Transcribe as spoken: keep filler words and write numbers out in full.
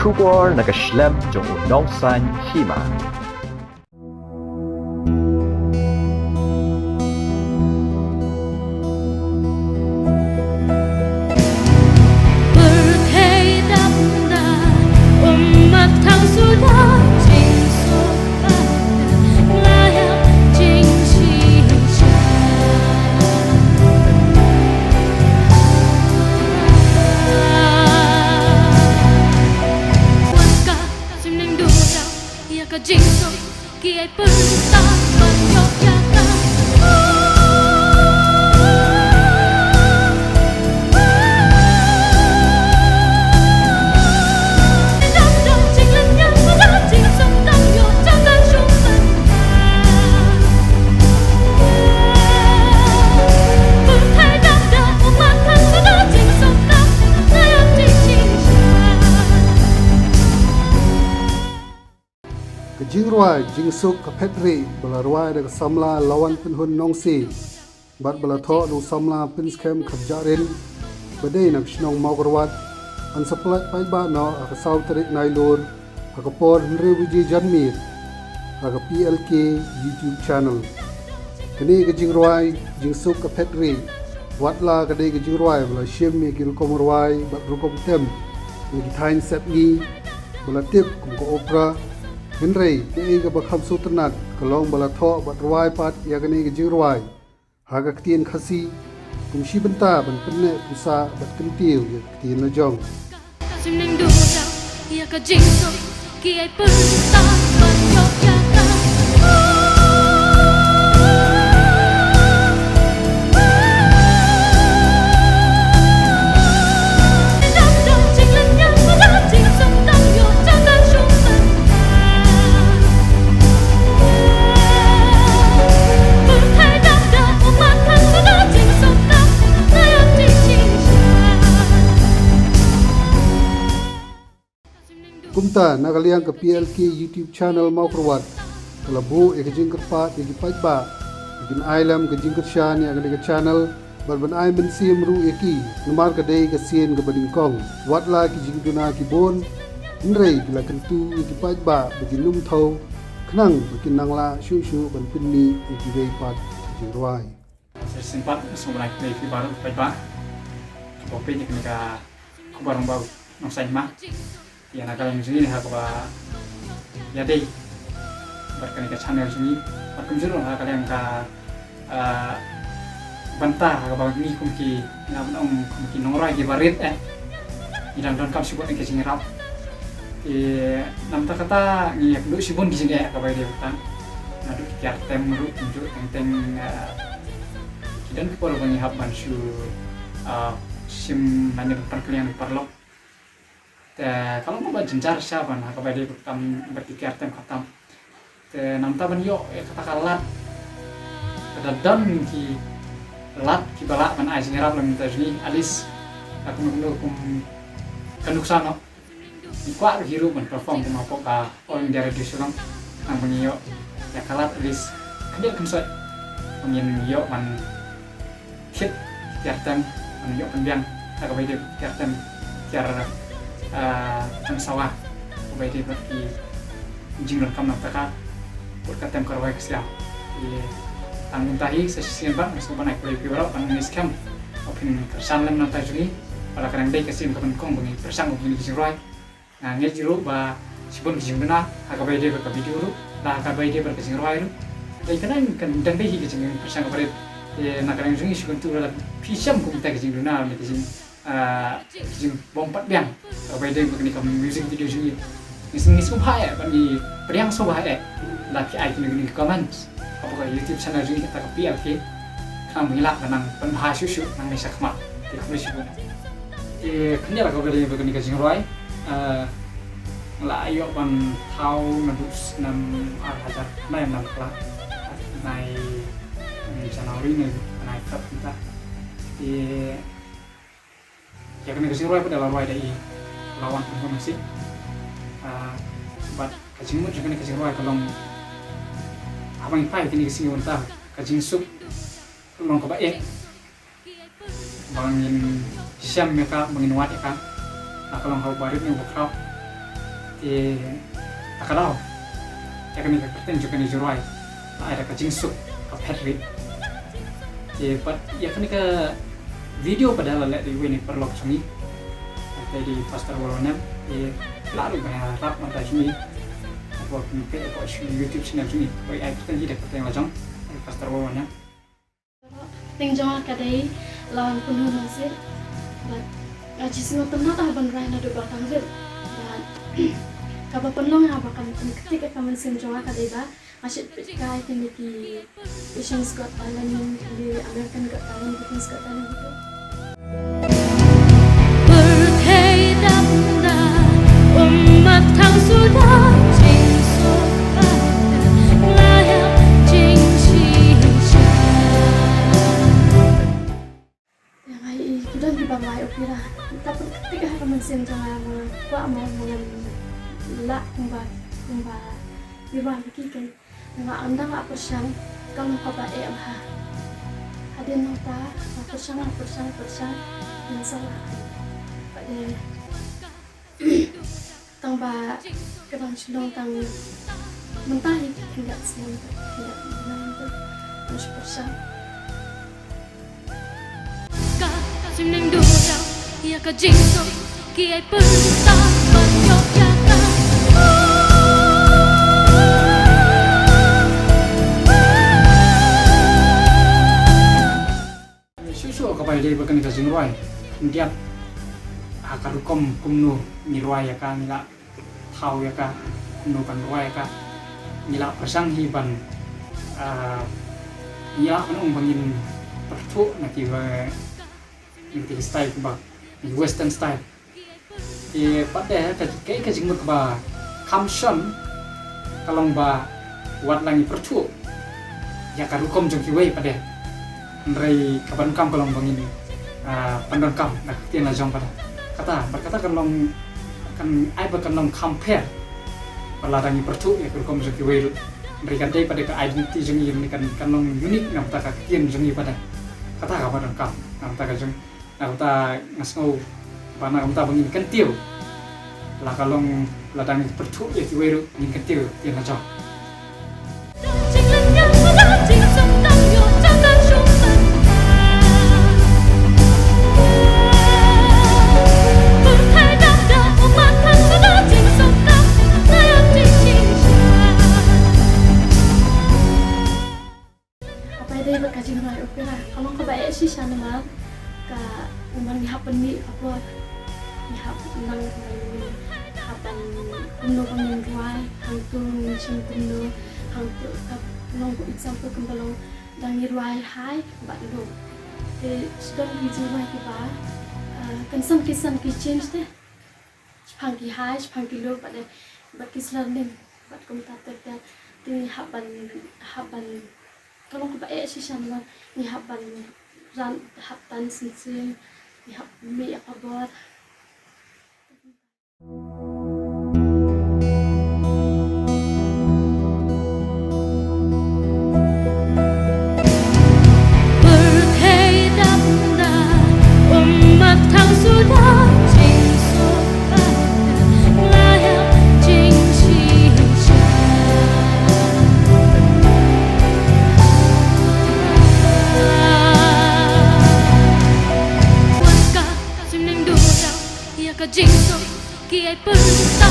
Khubor na ka shlem jong u nongsan hima. Ka jingsuk ki ai pyrta ban ïoh ïa ka. Ka jingrwai Jingsuk Ka Phet Rieh ba la rwai da ka samla Lawan Pynhun Nongsie bad ba la thoh da u samla Pynskhem Kharjahrin ba dei na ka shnong Mawkyrwat, yn sa plie paidbah noh ha ka saw tarik Nailur ha ka por hynriew baje janmiet ha ka P L K YouTube channel. Kane ka jingrwai Jingsuk Ka Phet Rieh, wat la ka dei ka jingrwai ba la shim ïa ki rukom rwai bad rukom tem na ki thaiñ sepngi ba la tip kum ka opera, hynrei kaei kaba kham sngewtynnat ka long ba la thoh bad rwai pat ïa kane ka jingrwai ha ka ktien Khasi, kum shi bynta ban pynneh pynsah bad kyntiew ïa ka ktien lajong. Ka jingsuk ki ai pyrta ban ïoh ïa ka. Kumta, na ka liang ka P L K YouTube channel Mawkyrwat ka la buh ïa ka jingkyrpad ïa ki paidbah ba kin ai lem ka jingkyrshan ïa kane ka channel bad ban ai mynsiem ruh ïa ki, namar ka dei ka sien kaba nyngkong. Wat la ki jingduna ki bun, hynrei ki la kyntu ïa ki paidbah ba kin ym thew khnang ba kin nang lah shuh shuh ban pynmih ïa kiwei pat ki jingrwai. Sa shisien pat nga sngewbha ban ai khublei ïa phi baroh paidbah kiba peit ïa kane ka khubor rangbah u nongsan hima. Ïa, na ka liang jong ngi ha kaba ïadei bad kane ka channel jong ngi, bad kumjuh ruh ha ka liang ka, ah, bynta ha kaba ngi kum ki, ngi lah ban ong kum ki nongrwai kiba rit, eh, ngi dang donkam shibun ka jingïarap. Te namar kata ngi ïakynduh shibun ki jingeh ha kaba ïadei bad kata, naduh ki kiar tem ruh kumjuh, teng teng, ah, ki don ki por ba ngi hap ban shu, ah, shim lane ban pan kylliang na ki paralok. Te ka long kaba jynjar shisha ban ha kaba ïadei bad kam, bad ki kiar tem khamtam. Te namar ban ïoh ïa kata ka lad, ka da don ki lad kiba lah ban ai jingïarap lem mynta jong ngi, at least la kumno kumno kum ka nuksan noh. Ngi kwah ruh hi ruh ban perform kum hapoh ka All India Radio Shillong, khnang ba ngin ïoh ïa ka lad at least khyndiat khynsoit ba ngin ïoh ban thied ki kiar tem, ban ïoh pynbiang ha kaba ïadei ki kiar tem, kiar, ah, tem sawa, kaba ïadei bad ki jingdonkam na bynta ka pud ka tem ka rwai ka siaw. Te tang mynta hi sa shisien pat nga sngewbha ban ai khublei ïa phi baroh, ban ngeit skhem ba phin kyrshan lem na bynta jong ngi, ba la ka dang dei ka sien kaba nyngkong ba ngi pyrshang ïa kine ki jingrwai. Nga ngeit ruh ba shibun ki jingduna ha kaba ïadei bad ka video ruh, la ha kaba ïadei bad ka jingrwai ruh. Dei kane kan dang dei hi ka jingpyrshang kaba rit. Te na ka liang jong ngi shu kyntu lada phi shem kum kita ki jingduna ne ki jing, ah, ki jingbym pat biang ha kaba ïadei bad kane ka music video jong ngi. Ngi sngewbha eh, ban ngi pdiang sngewbha eh, lada phi ai kine ki comments hapoh ka YouTube channel jong ngi kata ka P L K, khnang ba ngi lah ban nang pynbha shuh shuh nangne shakhmat. Te khublei shibun. Te khyndiat ha kaba ïadei bad kane ka jingrwai, eh, nga la ïoh ban thaw naduh snem ar hajar khyndai, nai, nai, mm, January ne nai Feb mynta. Te ïa kane ka jingrwai pat la rwai da i Lawan Pynhun Nongsie. Ah, bad ka jingmut jong kane ka jingrwai ka long haba ngi phai kane ka sngi mynta, ka jingsuk ka long kaba eh. Ba ngin shem ïa ka, ba ngin wad ïa ka. La ka long ha uba rit ne uba khraw. Te ta ka daw, ïa kane ka kyrteng jong kane ka jingrwai la ai da ka jingsuk ka phet rit. Te pat ïa kane ka video pat la leh da iwei na i paralok jong ngi, te dei Pastor Walwanem. Te la ruh ban ïarap mynta jong ngi, hapoh YouTube channel jong ngi, ba ai kyrteng hi da ka kyrteng la jong Pastor Walwanem. Kyrteng jong nga ka dei Lawan Kynhun Nongsiej. Bad nga shu sngewtynnat ban rwai naduh ba tang rit. Bad kaba pynlong ïa nga ba kan pynkhreh ïa ka mynsiem jong nga ka dei ba nga shu peit kai kine ki Asia's Got Talent, ki America's Got Talent, Britain's Got Talent, pyrthei dap da, ummat tang suda, jingsuk da, la ïa jingshisha. Ïa nga i, ki don kiba rwai opera. Te pynkhih ha ka mynsiem jong nga, nga kwah mo ba ngan lah kumba, kumba ki rwai ba ki kren. Nga ynda nga pyrshang, ka long kaba eh bha. Hadien nangta nga pyrshang, nga pyrshang, pyrshang, ngan sa lah. Bad eh, tang ba ka dang shu long tang mynta hi, khyndiat snem, khyndiat snem, nga shu pyrshang. Ka sim nang du da ïa ka jingsuk, ki ai pyrta ban ïoh ïa ka. Shuh shuh kaba ïadei bad kane ka jingrwai, khyndiat ha ka rukom kumno ngi rwai ïa ka, ngi la thaw ïa ka, kumno ban rwai ïa ka. Ngi la pyrshang hi ban, ah, ngi la pynong ba ngin pyrthuh na kiba, na ki style kiba, na ki western style. Te pat de ka, ka, ka jingmut kaba kham shon ka long ba wat la ngi pyrthuh ïa ka rukom jong kiwei pat de, hynrei kaba donkam ka long ba ngin, ah, pyndonkam na ka ktien la jong pat de. Kata, bad kata kan long, kan ai ba kan long kham pher ba lada ngi pyrthuh ïa ka rukom jong kiwei ruh, hynrei kan dei pat de ka identity jong ngi, kan, kan long unique na bynta ka ktien jong ngi pat de. Kata kaba donkam na bynta ka jong, na ka bynta nga sngew ba na ka bynta ba ngin kyntiew, la ka long lada ngi pyrthuh ïa kiwei ruh, ngin kyntiew ïa la jong. Haba ïadei bad ka jingrwai opera, ka long kaba eh shisha namar ka, namar ngi hap ban mih ka por, ngi hap nang, ngi hap ban, kumno ba ngin rwai, hangto ngin shim kumno, hangto ka long, for example, kumba long da ngi rwai high bad low. Te sdang ki jingrwai kiba, ah, kynsan kynsan ki change te. Shaphang ki high, shaphang ki low, bad, eh, bad ki slurring, bad kumta ter ter. Te ngi hap ban, hap ban, ka long kaba eh shisha namar ngi hap ban ran, hap tan shisha, ngi hap mih ïa ka bor. Pyrthei dap da, ummat tang suda, jingsuk da, la ïa jingshisha. Wat ka sim nang du da ïa ka jingsuk, ki ai pyrta